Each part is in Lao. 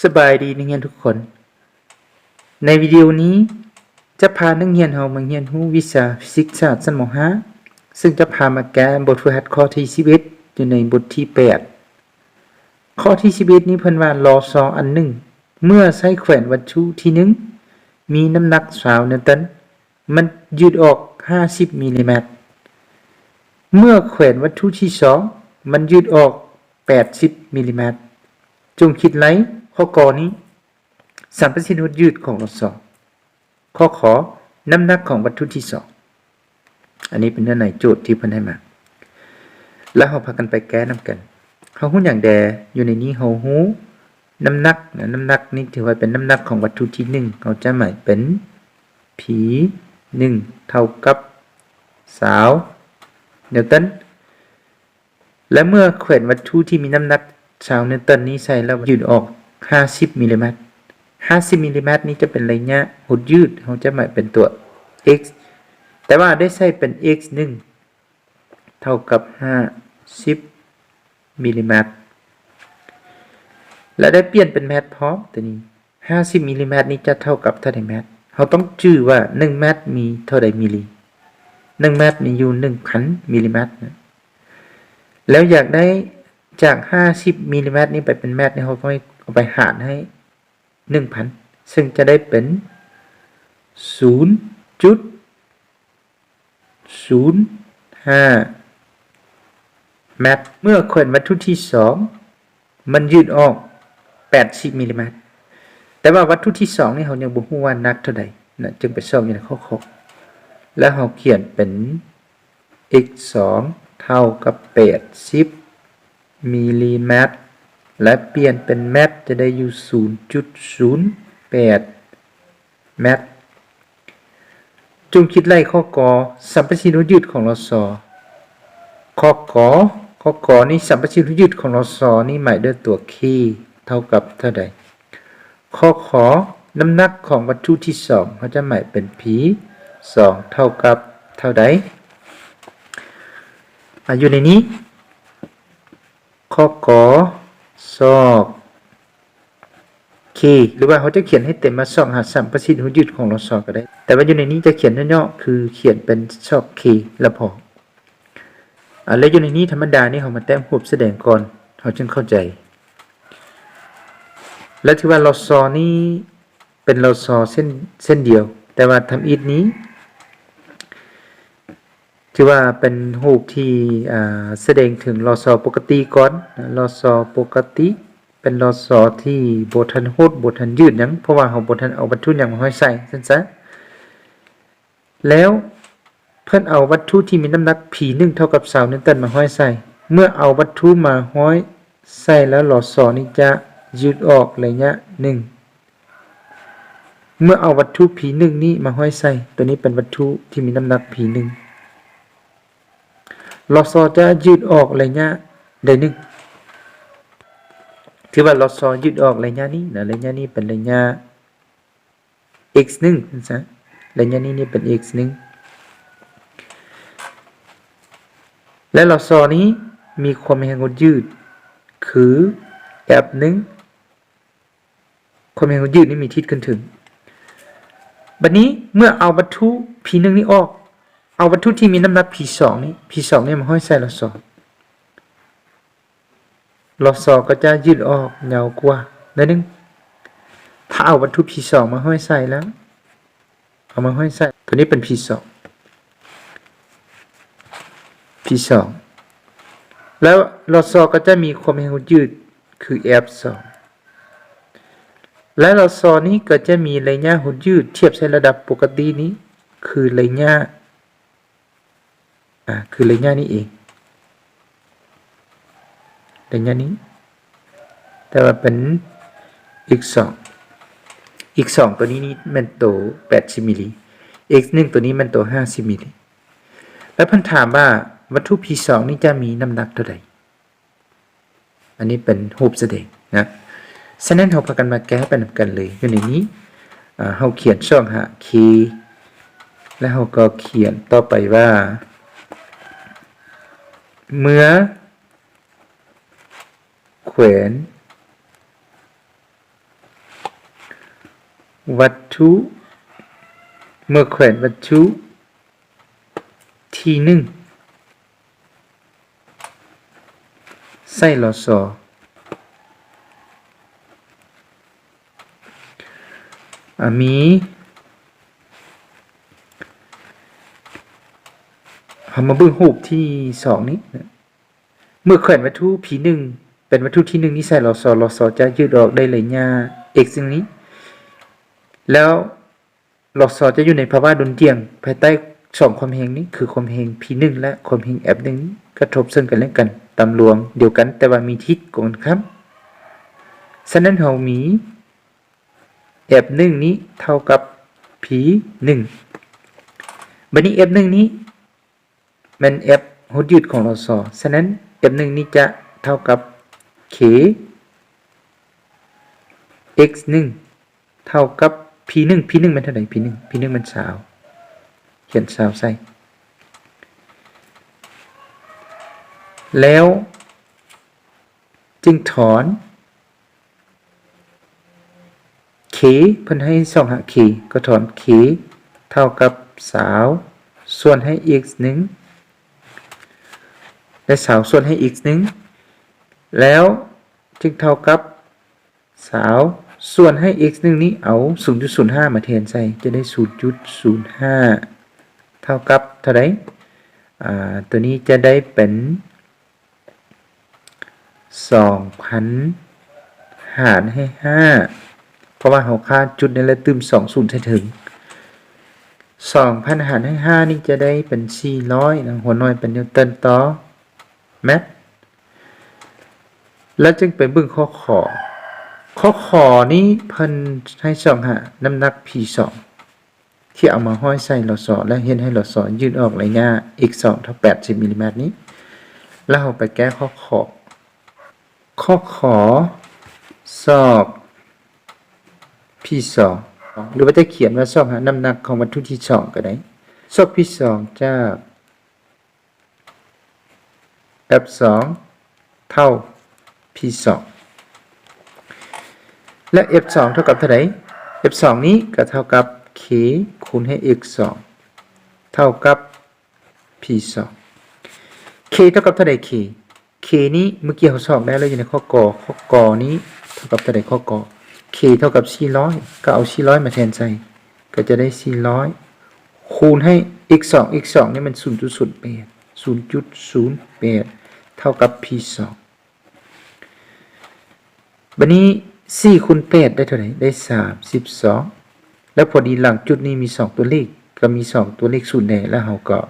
ສະບາຍດີນັກຮຽນທຸກຄົນ. ໃນວິດີໂອນີ້ຈະພານັກຮຽນເຮົາມາຮຽນຮູ້ວິຊາຟີຊິກສາດຊັ້ນ ມໍຫ້າ ເຊິ່ງຈະພາມາແກ້ບົດຝຶກຫັດຂໍ້ທີສິບເອັດ ຢູ່ໃນບົດທີແປດ. ຂໍ້ທີສິບເອັດນີ້ເພິ່ນວ່າ ລຊ ອັນໜຶ່ງ ເມື່ອໃຊ້ແຂວນວັດຖຸທີໜຶ່ງ ມີນ້ຳໜັກຊາວນິວຕັນ ມັນຢືດອອກຫ້າສິບມິລລີແມັດ. ເມື່ອແຂວນວັດຖຸທີສອງ ມັນຢືດອອກແປດສິບມິລລີແມັດ. ຈົ່ງຄິດໄລ່ຂໍ້ ກ ນີ້ ສຳປະສິດຫົດຢືດຂອງ ລຊ. ຂໍ້ ຂ ນ້ຳໜັກຂອງວັດຖຸທີສອງ. ອັນນີ້ເປັນເນື້ອໃນໂຈດທີ່ເພິ່ນໃຫ້ມາ ແລ້ວເຮົາພາກັນໄປແກ້ນຳກັນ. ເຮົາຮູ້ຫຍັງແດ່? ຢູ່ໃນນີ້ເຮົາຮູ້ນ້ຳໜັກນະ, ນ້ຳໜັກນີ້ຖືວ່າເປັນນ້ຳໜັກຂອງວັດຖຸທີໜຶ່ງ ເຮົາຈະໝາຍເປັນ ພີໜຶ່ງ ເທົ່າກັບຊາວນິວຕັນ. ແລະ ເມື່ອແຂວນວັດຖຸທີ່ມີນ້ຳໜັກຊາວນິວຕັນນີ້ໃສ່ແລ້ວ ຢືດອອກຫ້າສິບມິລລີແມັດ. ຫ້າສິບມິລລີແມັດນີ້ຈະເປັນໄລຍະຫົດຢືດ, ເຮົາຈະໝາຍເປັນຕົວ x, ແຕ່ວ່າໄດ້ໃສ່ເປັນ x ໜຶ່ງ ເທົ່າກັບຫ້າສິບມິລລີແມັດ ແລະ ໄດ້ປ່ຽນເປັນແມັດພ້ອມ. ຕົວນີ້ ຫ້າສິບມິລລີແມັດນີ້ຈະເທົ່າກັບເທົ່າໃດແມັດ? ເຮົາຕ້ອງຈື່ວ່າໜຶ່ງແມັດມີເທົ່າໃດມິລລີ. ໜຶ່ງແມັດມີຢູ່ໜຶ່ງພັນມິລລີແມັດນະ. ແລ້ວຢາກໄດ້ຈາກຫ້າສິບມິລລີແມັດນີ້ໄປເປັນແມັດນີ້ ເຮົາຕ້ອງເອົາໄປຫານໃຫ້ໜຶ່ງພັນ ເຊິ່ງຈະໄດ້ເປັນສູນຈຸດ ສູນຫ້າແມັດ. ເມື່ອແຂວນວັດຖຸທີສອງ ມັນຢືດອອກແປດສິບມິລລີແມັດ, ແຕ່ວ່າວັດຖຸທີສອງນີ້ເຮົາຍັງບໍ່ຮູ້ວ່າໜັກເທົ່າໃດນະ, ຈຶ່ງໄປຊອກຢູ່ໃນຂໍ້ ຂ ແລ້ວເຮົາຂຽນເປັນ x ສອງ ເທົ່າກັບແປດສິບມິລລີແມັດ ແລະ ປ່ຽນເປັນແມັດ ຈະໄດ້ຢູ່ສູນຈຸດສູນແປດ ແມັດ. ຈົ່ງຄິດໄລ່ຂໍ້ ກ ສຳປະສິດຫົດຢືດຂອງ ລຊ. ຂໍ້ ກ ຂໍ້ ກ ນີ້ ສຳປະສິດຫົດຢືດຂອງ ລຊ ນີ້ໝາຍດ້ວຍຕົວ k ເທົ່າກັບເທົ່າໃດ? ຂໍ້ ຂ ນ້ຳໜັກຂອງວັດຖຸທີສອງ ເຮົາຈະໝາຍເປັນ p ສອງ ເທົ່າກັບເທົ່າໃດ? ອາ ຢູ່ໃນນີ້ ຂໍ້ ກ ຊອກ k ຫຼືວ່າເຮົາຈະຂຽນໃຫ້ເຕັມວ່າຊອກຫາສຳປະສິດຫົດຢືດຂອງ ລຊ ກໍໄດ້, ແຕ່ວ່າຢູ່ໃນນີ້ຈະຂຽນຫຍໍ້ໆ ຄືຂຽນເປັນຊອກ k ລະພໍ. ອາ ແລະ ຢູ່ໃນນີ້ທຳມະດານີ້ເຮົາມາແຕ້ມຮູບສະແດງກ່ອນ ເຮົາຈຶ່ງເຂົ້າໃຈ. ແລະ ຖືວ່າ ລຊ ນີ້ເປັນ ລຊ ເຊັ່ນ ເຊັ່ນດຽວ, ແຕ່ວ່າທຳອິດນີ້ ຖືວ່າເປັນຮູບທີ່ ອາ ສະແດງເຖິງ ລຊ ປົກກະຕິກ່ອນ. ລຊ ປົກກະຕິເປັນ ລຊ ທີ່ບໍ່ທັນຫົດ ບໍ່ທັນຢືດຫຍັງ, ເພາະວ່າເຮົາບໍ່ທັນເອົາວັດຖຸຫຍັງມາຫ້ອຍໃສ່ ຊັ້ນຊະ. ແລ້ວເພິ່ນເອົາວັດຖຸທີ່ມີນ້ຳໜັກ p ໜຶ່ງ ເທົ່າກັບຊາວນິວຕັນມາຫ້ອຍໃສ່. ເມື່ອເອົາວັດຖຸມາຫ້ອຍໃສ່ແລ້ວ ລຊ ນີ້ຈະຢືດອອກໄລຍະໜຶ່ງ. ເມື່ອເອົາວັດຖຸ p ໜຶ່ງ ນີ້ມາຫ້ອຍໃສ່, ຕົວນີ້ເປັນວັດຖຸທີ່ມີນ້ຳໜັກ p ໜຶ່ງ, ລຊ ຈະຢືດອອກໄລຍະໃດໜຶ່ງ. ຖືວ່າ ລຊ ຢືດອອກໄລຍະນີ້ນະ, ໄລຍະນີ້ເປັນໄລຍະ x ໜຶ່ງ ຊັ້ນຊະ, ໄລຍະນີ້ນີ້ເປັນ x ໜຶ່ງ ແລະ ລຊ ນີ້ມີຄວາມແຮງຫົດຢືດຄື f ໜຶ່ງ, ຄວາມແຮງຫົດຢືດນີ້ມີທິດຂຶ້ນເທິງ. ບັດນີ້ເມື່ອເອົາວັດຖຸ p ໜຶ່ງ ນີ້ອອກ, ເອົາວັດຖຸທີ່ມີນ້ຳໜັກ p ສອງ ນີ້, p ສອງ ນີ້ມາຫ້ອຍໃສ່ ລຊ ລຊ ກໍຈະຢືດອອກຍາວກວ່າໜ້ອຍໜຶ່ງ. ຖ້າເອົາວັດຖຸ p ສອງ ມາຫ້ອຍໃສ່ແລ້ວ, ເອົາມາຫ້ອຍໃສ່, ຕົວນີ້ເປັນ p ສອງ p ສອງ ແລ້ວ ລຊ ກໍຈະມີຄວາມແຮງຫົດຢືດຄື f ສອງ ແລະ ລຊ ນີ້ກໍຈະມີໄລຍະຫົດຢືດທຽບໃສ່ລະດັບປົກກະຕິນີ້ ຄືໄລຍະ ອາ ຄືໄລຍະນີ້ເອງ, ໄລຍະນີ້ ແຕ່ວ່າເປັນ x ສອງ, x ສອງ ຕົວນີ້ນີ້ແມ່ນໂຕແປດສິບມິລລີ, x ໜຶ່ງ ຕົວນີ້ແມ່ນໂຕຫ້າສິບມິລລີ. ແລ້ວເພິ່ນຖາມວ່າວັດຖຸ p ສອງ ນີ້ຈະມີນ້ຳໜັກເທົ່າໃດ? ອັນນີ້ເປັນຮູບສະແດງນະ. ສະນັ້ນ ເຮົາພາກັນມາແກ້ໄປນຳກັນເລີຍ. ຢູ່ໃນນີ້ ເຮົາຂຽນຊອກຫາ k ແລ້ວເຮົາກໍຂຽນຕໍ່ໄປວ່າ ເມື່ອແຂວນ ວັດຖຸ ເມື່ອແຂວນວັດຖຸທີໜຶ່ງ ໃສ່ ລສ ອາ ມີ ເຮົາມາເບິ່ງຮູບທີສອງນີ້ ເມື່ອແຂວນວັດຖຸພີໜຶ່ງ ເປັນວັດຖຸທີໜຶ່ງນີ້ໃສ່ ລສ ລສ ຈະຢືດອອກໄດ້ໄລຍະ x ໜຶ່ງນີ້ ແລ້ວ ລສ ຈະຢູ່ໃນພາວະດຸ່ນດ່ຽງ ພາຍໃຕ້ສອງຄວາມແຮງນີ້ ຄືຄວາມແຮງ P ໜຶ່ງ ແລະ ຄວາມແຮງ F ໜຶ່ງ ນີ້ ກະທົບເຊິ່ງກັນແລະກັນ ຕາມລວງດຽວກັນ ແຕ່ວ່າມີທິດກົງກັນຂ້າມ. ສະນັ້ນ ເຮົາມີ F ໜຶ່ງ ນີ້ເທົ່າກັບ P ໜຶ່ງ. ບັດນີ້ F ໜຶ່ງ ນີ້ ແມ່ນ F ຫົດຍືດຂອງ ລສ ສະນັ້ນ F ໜຶ່ງ ນີ້ຈະເທົ່າກັບ K x ໜຶ່ງ ເທົ່າກັບ P ໜຶ່ງ P ໜຶ່ງ ແມ່ນເທົ່າໃດ? P ໜຶ່ງ P ໜຶ່ງ ແມ່ນຊາວ ຂຽນຊາວໃສ່ ແລ້ວຈຶ່ງຖອນ K ເພິ່ນໃຫ້ສອງຫາ K ກໍຖອນ K ເທົ່າກັບຊາວ ສ່ວນໃຫ້ x ໜຶ່ງ ແລະ ຊາວ ສ່ວນໃຫ້ x ໜຶ່ງ ແລ້ວຈຶ່ງເທົ່າກັບຊາວ ສ່ວນໃຫ້ x ໜຶ່ງ ນີ້ເອົາ ສູນຈຸດສູນຫ້າ ມາແທນໃສ່ ຈະໄດ້ ສູນຈຸດສູນຫ້າ ເທົ່າກັບເທົ່າໃດ? ອາ ໂຕນີ້ຈະໄດ້ເປັນ ສອງພັນ ຫານໃຫ້ ຫ້າ ເພາະວ່າເຮົາຄາດຈຸດນີ້ແລ້ວຕື່ມສອງສູນໃສ່ເທິງ ສອງພັນ ຫານໃຫ້ ຫ້າ ນີ້ຈະໄດ້ເປັນ ສີ່ຮ້ອຍນະ ຫົວໜ່ວຍເປັນນິວຕັນຕໍ່ແມັດ ແລ້ວຈຶ່ງໄປເບິ່ງຂໍ້ ຂ ຂໍ້ ຂ ນີ້ເພິ່ນໃຫ້ຊອກຫານ້ຳໜັກ P ສອງ ທີ່ເອົາມາຫ້ອຍໃສ່ ລສ ແລະ ເຮັດໃຫ້ ລສ ຢືດອອກໄລຍະ x ສອງ ເທົ່າ ແປດສິບມິລລີແມັດນີ້ ແລ້ວເຮົາໄປແກ້ຂໍ້ ຂ ຂໍ້ ຂ ຊອກ P ສອງ ຫຼືວ່າຈະຂຽນວ່າຊອກຫານ້ຳໜັກຂອງວັດຖຸທີສອງກໍໄດ້ ຊອກ P ສອງ ຈາກ F ສອງ ເທົ່າ P ສອງ ແລະ F ສອງ ເທົ່າກັບເທົ່າໃດ? F ສອງ ນີ້ກໍເທົ່າກັບ K ຄູນໃຫ້ x ສອງ ເທົ່າກັບ P ສອງ K ເທົ່າກັບເທົ່າໃດ? K K ນີ້ເມື່ອກີ້ເຮົາຊອກໄດ້ແລ້ວ ຢູ່ໃນຂໍ້ ກ ຂໍ້ ກ ນີ້ເທົ່າກັບເທົ່າໃດ? ຂໍ້ ກ K ເທົ່າກັບ ສີ່ຮ້ອຍ ກໍເອົາ ສີ່ຮ້ອຍ ມາແທນໃສ່ ກໍຈະໄດ້ ສີ່ຮ້ອຍ ຄູນໃຫ້ x ສອງ x ສອງ ນີ້ມັນ ສູນຈຸດສູນແປດ ສູນຈຸດສູນແປດ ເທົ່າກັບ P ສອງ ບັດນີ້ ສີ່ຄູນແປດ ໄດ້ເທົ່າໃດ? ໄດ້ ສາມສິບສອງ ແລ້ວພໍດີຫຼັງຈຸດນີ້ມີສອງຕົວເລກ ກໍມີສອງຕົວເລກສູນແດ່ ແລ້ວເຮົາກໍ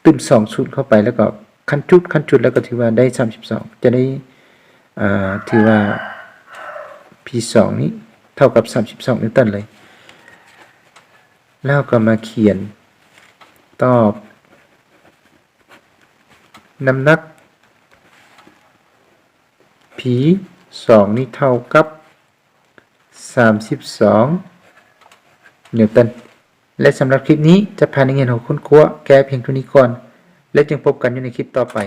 ຕື່ມສອງສູນເຂົ້າໄປ ແລ້ວກໍຂັ້ນຈຸດ ຂັ້ນຈຸດ ແລ້ວກໍຖືວ່າໄດ້ ສາມສິບສອງ ຈະໄດ້ ເອີ ຖືວ່າ P ສອງ ນີ້ເທົ່າກັບ ສາມສິບສອງ ນິວຕັນເລີຍ ແລ້ວກໍມາຂຽນຕອບ ນ້ຳໜັກ P ສອງ ນີ້ເທົ່າກັບ ສາມສິບສອງ ນິວຕັນ ແລະ ສຳລັບຄລິບນີ້ ຈະພານັກຮຽນເຮົາຄົ້ນຄວ້າແກ້ພຽງເທົ່ານີ້ກ່ອນ ແລະ ຈຶ່ງພົບກັນຢູ່ໃນຄລິບຕໍ່ໄປ.